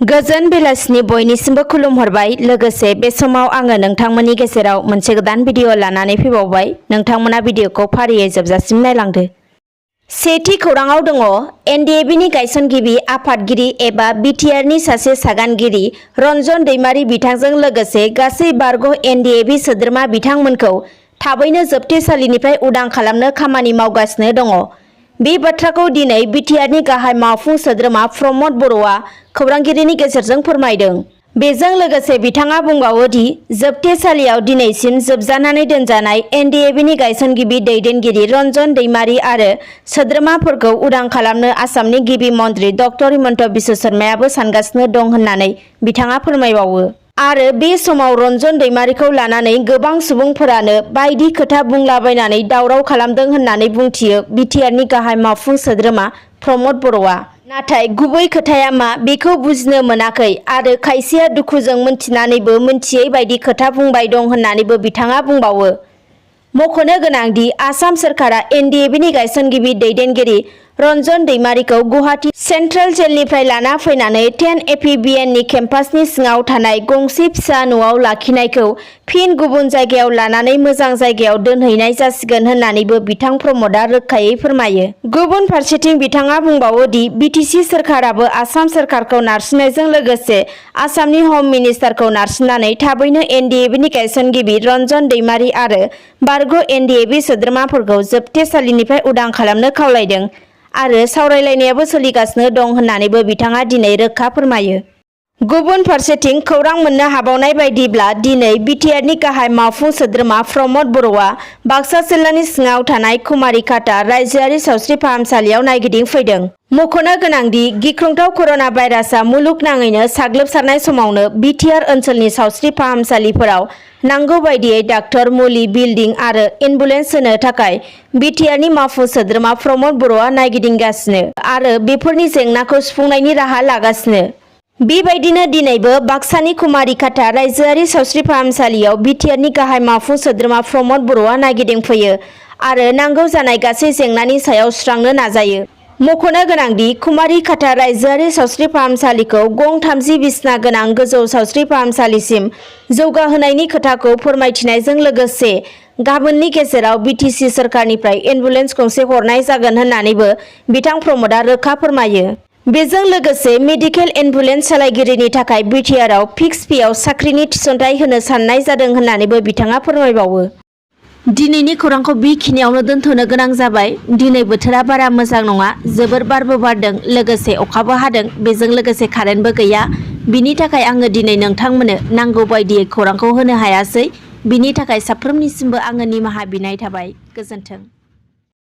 गोजोन बेलासिनि बयनिसिमबो खुलुमहरबाय। लोगोसे बे समाव आङो नोंथांमोननि गेजेराव मोनसे गोदान भिडिअ लानानै फैबावबाय। नोंथांमोना भिडिअखौ फारियै जोबजासिम नायलांदो। सेथि खौराङाव दङ एनडिएफबिनि गायसनगिरि आफादगिरि एबा बिटिआरनि सासे सागानगिरि रन्जन दैमारी बिथांजों लोगोसे गासै बारग' एनडिएफबि सोद्रोमा बिथांमोनखौ थाबैनो जोबथेसालिनिफ्राय उदां खालामनो खामानि मावगासिनो दङ। बे बाथ्राखौ दिनै बिटिआरनि गाहाय मावफुं सोद्रोमा प्रमद बर'आ खौरांगिरिनि गेजेरजों फोरमायदों। बेजों लोगोसे बिथाङा बुंबावो दि जोबथेसालियाव दिनैसिम जोबजानानै दोनजानाय एनडिएफबिनि गायसनगिरि दैदेनगिरि रन्जन दैमारी आरो सोद्रोमाफोरखौ उदां खालामनो आसामनि गिबि मन्त्रि डक्टर हिमन्त बिश्व शर्मायाबो सानगासिनो दं होननानै बिथाङा फोरमायबावो। आरो बे समाव रन्जन दैमारीखौ लानानै गोबां सुबुंफोरानो बायदि खोथा बुंलाबायनानै दावराव खालामदों होननानै बुंथियो बिटिआरनि गाहाय मावफुं सोद्रोमा प्रमद बर'आ। नाथाय गुबै खोथाया मा बेखौ बुजिनो मोनाखै आरो खायसेया दुखुजों मोनथिनानैबो मोनथियै बायदि खोथा बुंबाय दं होननानैबो बिथाङा बुंबावो। मख'नो गोनांदि आसाम सोरखारा एनडिएफबिनि गायसनगिरि दैदेनगिरि रन्जन दैमारीखौ गुवाहाटी सेन्ट्रेल जेलनिफ्राय लाना फैनानै 10 केम्पासनि सिङाव थानाय गंसे फिसा न'आव लाखिनायखौ फिन गुबुन जायगायाव लानानै मोजां जायगायाव दोनहैनाय जासिगोन होननानैबो बिथां प्रमदआ रोखायै फोरमायो। गुबुन फारसेथिं बिथाङा बुंबावो दि बिटिसि सोरखाराबो आसाम सोरखारखौ नारसिननायजों लोगोसे आसामनि हम मिनिस्टारखौ नारसिननानै थाबैनो एनडिएफबिनि गायसनगिरि रन्जन दैमारी आरो बारग' एनडिएफबि सोद्रोमाफोरखौ जोबथेसालिनिफ्राय उदां खालामनो खावलायदों आरो सावरायलायनायाबो सोलिगासिनो दं होननानैबो बिथाङा दिनै रोखा फोरमायो। गुबुन फारसेथिं खौरां मोननो हाबावनाय बायदिब्ला दिनै बिटिआरनि गाहाय मावफुं सोद्रोमा प्रमद बर'आ बाक्सा जिल्लानि सिङाव थानाय कुमारिघाटा रायजोआरि सावस्रि फाहामसालियाव नायगिदिंफैदों। मख'नो गोनांदि गिख्रंथाव कर'ना भाइरासआ मुलुगनाङैनो साग्लोबसारनाय समावनो बिटिआर ओनसोलनि सावस्रि फाहामसालिफोराव नांगौ बायदियै डाक्टर, मुलि, बिल्डिं आरो एम्बुलेन्स होनो थाखाय बिटिआरनि मावफुं सोद्रोमा प्रमद बर'आ नायगिदिंगासिनो आरो बेफोरनि जेंनाखौ सुफुंनायनि राहा लागासिनो। बेबायदिनो दिनैबो बाक्सानि कुमारिघाटा रायजोआरि सावस्रि फाहामसालियाव बिटिआरनि गाहाय मावफुं सोद्रोमा प्रमद बर'आ नायगिदिंफैयो आरो नांगौ जानाय गासै जेंनानि सायाव सुस्रांनो नाजायो। मख'नो गोनांदि कुमारिघाटा रायजोआरि सावस्रि फाहामसालिखौ गं 30 बिसना गोनां गोजौ सावस्रि फाहामसालिसिम जौगाहोनायनि खोथाखौ फोरमायथिनायजों लोगोसे गाबोननि गेजेराव बिटिसि सोरखारनिफ्राय एम्बुलेन्स गंसे हरनाय जागोन होननानैबो बिथां प्रमदआ रोखा फोरमायो। बेजों लोगोसे मेडिकेल एम्बुलेन्स सालायगिरिनि थाखाय बिटिआरआव फिक्स फिआव साख्रिनि थिसनथाइ होनो साननाय जादों होननानैबो बिथाङा फोरमायबावो। दिनैनि खौरांखौ बेखिनियावनो दोनथ'नो गोनां जाबाय। दिनै बोथोरा बारा मोजां नङा, जोबोर बारबो बारदों, लोगोसे अखाबो हादों, बेजों लोगोसे कारेन्टबो गैया। बिनि थाखाय आङो दिनै नोंथांमोननो नांगौ बायदियै खौरांखौ होनो हायासै। बिनि थाखाय साफ्रोमनिसिमबो आङो निमाहा बिनाय थाबाय। गोजोन्थों।